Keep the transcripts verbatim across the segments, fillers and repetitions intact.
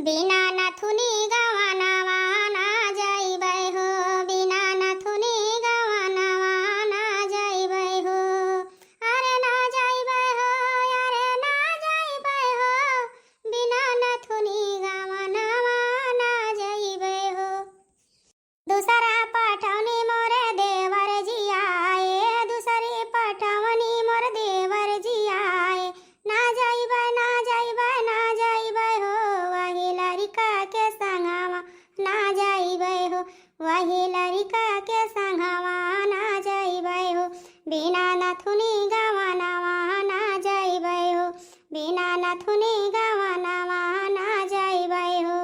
बिना नथुनी गवनवा ना जइबै हो, बिना नथुनी गवनवा ना जइबै हो। अरे ना जइबै हो, अरे ना जइबै हो, बिना नथुनी गवनवा ना जइबै हो। दूसरा पठौनी मोरे देवर जी आए, दूसरी पठौनी मोर देवर जी आए। ना जइबै, ना जइबै, ना जइबै हो, वही लड़िका के संगवा ना जइबै हो, वही लड़िका के संगवा ना जइबै हो। बिना नथुनी गवनवा ना जइबै हो, बिना नथुनी गवनवा ना जइबै हो।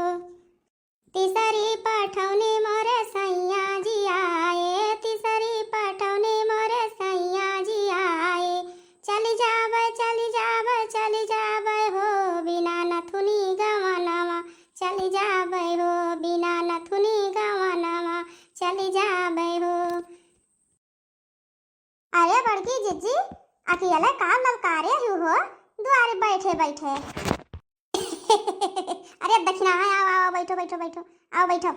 तीसरी पठौनी मोरे सैया जी आए, तीसरी पठौनी मोरे सैया जी आए। चलि जाबै, चलि जाबै, चलि जाबै हो, बिना नथुनी गवनवा चलि जाबै हो, बिना नथुनी गवनवा चलि जाबै हो। अरे बड़की जिज्जी, अकेले का ललकारे हू हो, दुआरे बैठे बैठे। अरे दखिनहा, आओ, आओ, बैठो, बैठो, बैठो, आओ, बैठो।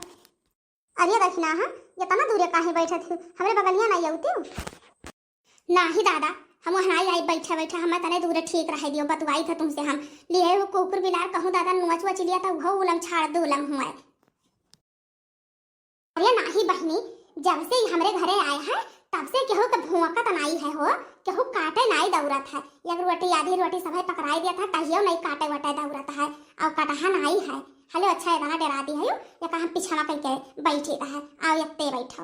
अरे दखिनहा, एतना दूरे काहे बैठत हू? हमरे बगलिया नाहीं अउतिउ? नाहीं दादा, हम वहाँ नाहीं आई बैठे बैठे, हम तने दूरे ठीक रहे दियो, बतुआई था तुमसे हम। लिए हो कुकुर बिलार कहूँ दादा, नोच वोच लिया था, उहो उलम छाड़ दो उलम हुआ। अरे नाहीं बहिनी, जब से ई हमरे घरे आए हैं, तब से केहू के भौंकत नाहीं है हो, केहू काटे नाहीं दौड़त है। एक रोटी आधी रोटी सभे पकड़ाई देत है, कहियो नाहीं काटे वाटे दौड़त है, और कटहा नाहीं है। हलो अच्छा एतना डेराती है, ये कहाँ पिछवा कइके बैठी रहे, आओ एकते बैठो।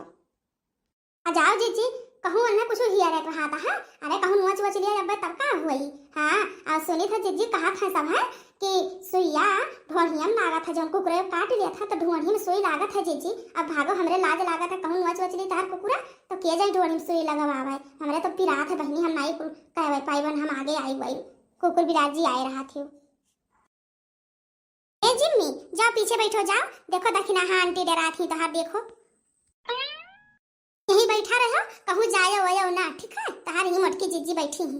आ जाओ जिज्जी, कहूँ अन्ने कुछ हियरे के रहा था, हाँ? अरे कहूँ नोच वोच लिया जब तब का हुई? हाँ, और सुनी था जिज्जी कहा था सब है कि सुइया ढोढ़िया में लागत है, जौन कुकुरे काट लिया था तो ढोढ़ी में सुई लागत है जिज्जी। अब भागो, हमरे लाज लागत है, कहूँ नोच वोच ली तहार कुकुरा तो के जाई ढोढ़ी में सुई लगवावे। हमरे तो पिरात है बहिनी, हम नाई कुल कहवे पाइबन, हम आगे आई गई। कुकुर बिलार जी आए रहा थे। ए जिम्मी, जाओ पीछे बैठो, जाओ। देखो दखिनहा आंटी डेरात ही तोहार, देखो। यहीं बैठा रहो, कहूँ जायो वयो ना, ठीक है? तोहार ही मोटकी जिज्जी बैठी ही।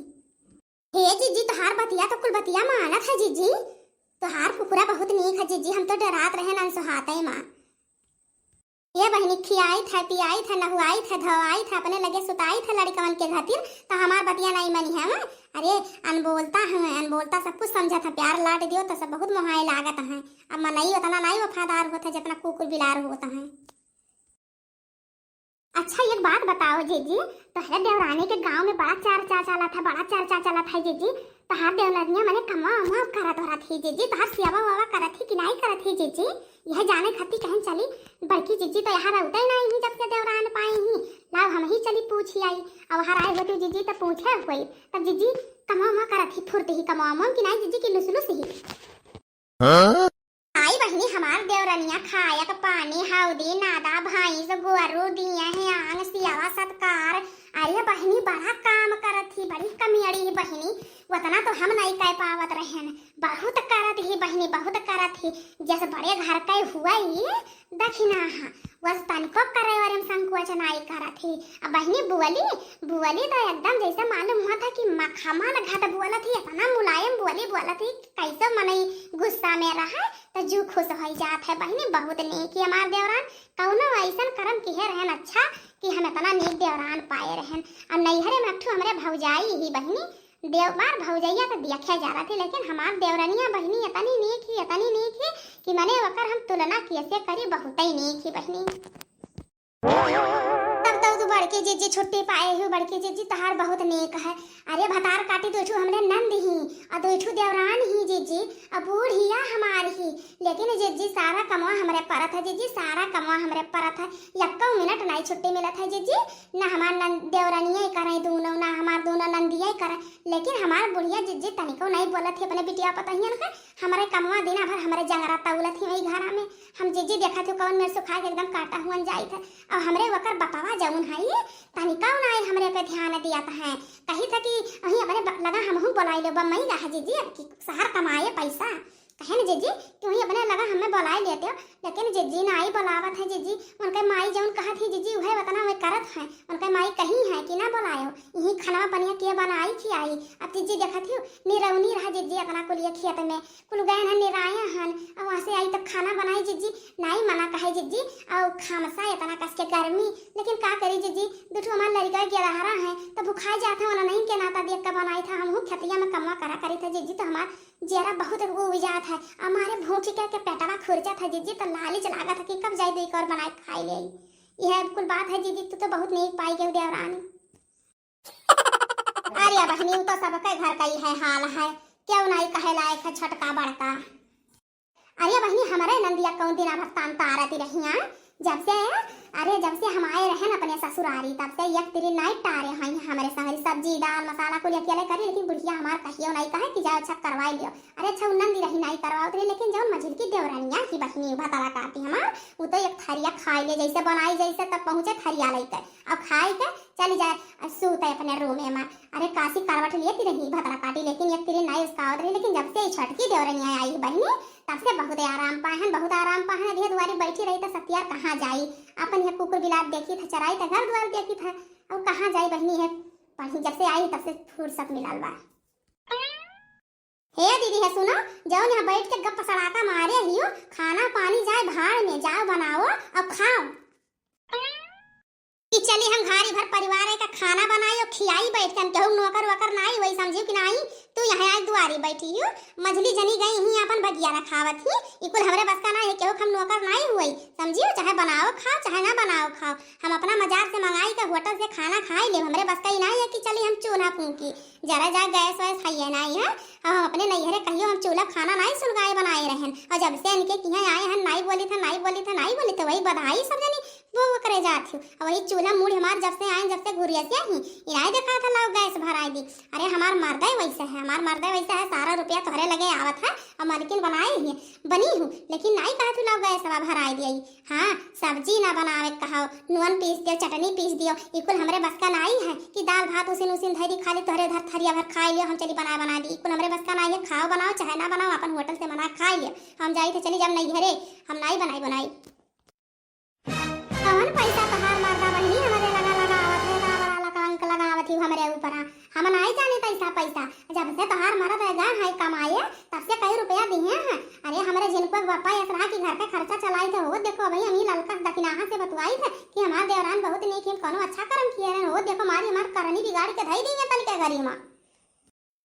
हे जिज्जी, तोहार बतिया तो कुल बतिया मानत है जिज्जी। तोहार कुकुरा बहुत नीक है जिज्जी, हम तो डेरात रहे ना सोहाते माँ। ये बहिनी खियाई था, पियाई था, नहुआई था, धोआई था, अपने लगे सुताई था लड़िकवन के खातिर, तो हमार बतिया नाहीं मनी है। अरे अनबोलता है, अनबोलता सब कुछ समझत है, प्यार लाड दियो तो सब बहुत मोहाए लागत है। अब मनई उतना नाहीं वफादार होत है जितना कुकुर बिलार होत है। अच्छा एक बात बताओ जिज्जी, तोहरे देवरानी के गाँव में बड़ा चर्चा चलत है, बड़ा चर्चा चलत है जिज्जी। तोहार देवरनिया मने कमवा उमवा करत वरत ही जिज्जी, तोहार सियावा वावा करत ही कि नाहीं करत ही जिज्जी? यह जाने खातिर कहन चली, बड़की जिज्जी तो यहाँ रहते ही नाहीं ही जब से देवरान पाई ही। लाओ हम ही चली पूछी आई, अब हर आए होती जिज्जी तो पूछे हुई। तब जिज्जी कमवा उमवा करत ही, फुर्त ही कमवा उमवा कि नाहीं जिज्जी की लुस लुस ही? हाँ? आई बहिनी, हमार देवरनिया खायक पानी, हौदी, नादा, भैंस, गोरू दिए हैं, आंग, सियावा, सत्कार। अरे बहिनी, बड़ा काम करत ही, बड़ी कमियड़ी ही बहिनी, उतना तो हम नहीं कह पावत रहन। बहुत करत ही बहिनी, बहुत करत ही, जैसे बड़े घर के हुआ ही दखिनहा, बस तनिको करे वरे में संकोच नाई करत ही। अब बहिनी बोली, बोली तो एकदम जैसे मालूम हुआ था कि मखमल घट बोलत ही, इतना मुलायम बोली बोलत ही, कैसे मनई गुस्सा में रहे तो जू खुश हो जात है। बहिनी बहुत नीक ही हमार देवरान, कौनो ऐसन करम किहे रहन अच्छा कि हम इतना नीक देवरान पाए रहन। अब नैहरे में एक ठो हमरे भौजाई ही बहिनी, देवर भौजैया तो देखे जात ही, लेकिन हमार देवरनिया बहिनी इतनी नीक ही, इतनी नीक ही कि मने ओकर हम तुलना कैसे करी, बहुत ही नीक ही बहिनी। तब तो तू बड़की जिज्जी छुट्टी पाए ही, बड़की जिज्जी तोहार बहुत नीक है। अरे भतार काटी दुइ ठू हमरे नंद ही और दुइ ठू देवरान ही जिज्जी, और बूढ़िया हमार ही, लेकिन जिज्जी सारा कमवा हमरे परत है जिज्जी, सारा कमवा हमरे परत है। यक्को मिनट नाई छुट्टी मिलत है जिज्जी, ना हमार नन-, देवरनिया ही करे दूनो, ना हमार दूनो नंदिया ही करे, लेकिन हमार बुढ़िया जिज्जी तनिको नाई बोलत ही अपने बिटिया पतहियन के। हमरे कमवा दिना भर हमरे जंगरा तौलत ही वही घरा में। हम जिज्जी देखत ही कौन मेर सुखा के एकदम काटा हुअन जाइत है। और हमरे वकर बपवा जौन है ये तनिको नाई हमरे पे ध्यान दियत है। कही था कि वहीं अपने ब-, लगा हमहू बोलाई लो बम्मई रहा जिज्जी, अब की शहर कमाए पैसा। कहे न जिज्जी, तू ही अपने लगा हमें बोलाए लेते हो, लेकिन जिज्जी नाई बोलावत है जिज्जी। उनके माई जौन कहत ही जिज्जी, उहे वतना वे करत हैं। उनके माई कही है कि ना बोलायो, यही खाना पनिया के बनाई खियाई। अब जिज्जी देखत ही निरौनी रहा जिज्जी, अपना कुलिया खेत में कुल गए हैं निराया हन, और वहाँ से आई तब खाना बनाई जिज्जी, नाई मना कहे जिज्जी, और खामसा इतना कस के गर्मी, लेकिन का करी जिज्जी, दू ठो हमार लड़का गेदहरा है, तो भुखाई जात है, उन्हें नहीं के नाता देख के बनाई था, हमहू खेतिया में कमवा करा करी था जिज्जी, तो हमार जेरा बहुत उबिजात है, हमारे भूख के, के पेटवा खुरचत है जिज्जी, तो लालच लागत है कि कब जाई दो एक और बनाए खाई ले। यह कुल बात है जिज्जी, तू तो बहुत नीक पाई गई देवरानी। अरे बहनी, उ तो सबके घर का ही है हाल है, क्यों नहीं कहे लायक है छोटका बड़का। अरे बहनी, हमरे नंदिया कौन दिन भर तान तारती रहिया, जब से, अरे जब से हम आए रहे न अपने ससुरारी, तब से एक तिरी नाई टारे हैं हमरे संगरी। सब्जी, दाल, मसाला कुल अकेले करी, लेकिन बुढ़िया हमार कहियो नहीं कहे कि जाओ अच्छा करवाई लियो। अरे अच्छा, उ नंदी रही नाई करवावत रही, लेकिन जौन मझिलकी देवरनिया ही बहनी भतरा काटी हमार, उ तो एक थरिया खाई ले, जैसे बनाई जैसे तब पहुँचे थरिया लेके, अब खाई के चली जाए, अ, सूते अपने रूमे में। अरे कासी करवट लिए ती रही भतरा काटी, लेकिन एक तिरी नाई उसकावत रही, लेकिन जब से ई छोटकी देवरनिया आई बहनी, तब से बहुत आराम पाए हैं, बहुत आराम पाए हैं। अधे दुआरी बैठी रही तो सतियार कहाँ जाई, अपन यह कुकुर बिलात देखी था, चराई था, घर दुआर देखी था, अब कहाँ जाई बहनी है पढ़ी, जब से आई तब से फुर्सत मिलल बा। हे दीदी है सुनो, जौन यहाँ बैठ के गप सड़ाका मारे हियो, खाना पानी जाए भाड़ में, जाओ बनाओ अब खाओ। कि चली हम घारी भर परिवार है का खाना बनाई और खियाई बैठ के, हम केहू नौकर वोकर नाई हुई, समझियो कि नाई? तू यहाँ आज दुआरी बैठी हो, मझली जनी गई ही अपन बगिया रखावत ही, ई कुल हमरे बस का नाई है, केहू हम नौकर नाई हुई, समझियो? चाहे बनाओ खाओ, चाहे ना बनाओ खाओ, हम अपना मजार से मंगाई के होटल से खाना खाई ले, हमरे बस का ही नाई है कि चली हम चूल्हा फूंकी, जरा जा गैस वैस है ये नाई है। हम अपने नैहरे कहियो हम चूल्हा खाना नाई सुलगाए बनाए रहन, और जब से इनके किहाँ आए हैं नाई बोली था, नाई बोली था, नाई बोली था, वही बधाई सब जनी वो, वो करे जात ही। और वही चूल्हा मूड़ी हमार जब से आए, जब से घुरिया से ही, इनाई देखा था लाओ गैस भराई दी। अरे हमार मर्दे वैसे है, हमार मर्दे वैसे है, सारा रुपया तोहरे लगे आवत है, और मालकिन बनाए ही बनी हूँ, लेकिन नाई कहा तू लाओ गैस भराई दी। हाँ, सब्जी ना बनावे कहो, नून पीस दियो, चटनी पीस दियो, ई कुल हमरे बस का नाई है कि दाल भात उसिन उसिन धरी खाली तोहरे धर थरिया भर खाई लियो, हम चली बनाए बना दी। ई कुल हमरे बस का नाई है, खाओ बनाओ चाहे ना बनाओ, अपन होटल से मंगा खाई लियो। हम जाई थे चली जब नैहरे, हम नाई बनाई बनाई। कवन पैसा तोहार मर्दा बहिनी हमरे लगा लगावत है, का बड़ा लकड़ंक लगावत ही हमरे ऊपर। हम नाई जानी तैसा पैसा, जब से तोहार मर्द है गा है कमाए, तब से कई रुपया दिए हैं। अरे हमरे झिनकुआ के बापा यस रहा कि घर का खर्चा चलाई थे, हो देखो भाई, हम ही ललका दकिनाहा से बतुआई थे कि हमार देवरान बहुत नीक ही कोनो अच्छा कर्म किए रहन, हो देखो मारी हमार करनी बिगाड़ के धई दी है तनिके घरी में।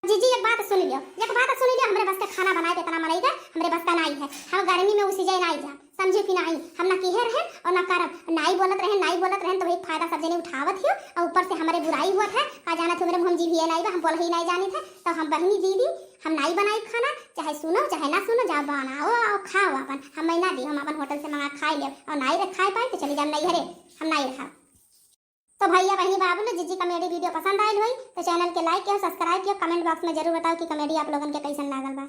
जीजी एक बात सुन लियो, एक बात सुन लियो, हमरे बस के खाना बनाए के इतना मनई के, हमरे बस का नाई है, हम गर्मी में उसी जाए नाई जा। समझियो कि नाई, हम ना किहे रहन और ना करब। नाई बोलत रहन, नाई बोलत रहन, तो वही फायदा सब जने उठावत हियो और ऊपर से हमरे बुराई हुआ था। का जानत हो मेरे मुँह में जीभ ये नाई बा, हम बोल ही नाई जानी थे। तो हम बहिनी दीदी, हम नाई बनाई खाना, चाहे सुनो चाहे ना सुनो, जाओ बनाओ और खाओ अपन। हम ना दी, हम अपन होटल से मंगा खाई लेब और नाई रे खाए पाए तो चली जाम नैहरे, हम नाई रहा। तो भैया बहिनी बाबू लोग, जीजी comedy video पसंद आयल होई तो channel के like कियो, subscribe कियो, comment box में जरूर बताओ कि comedy आप लोगन के कैसन लागल बा।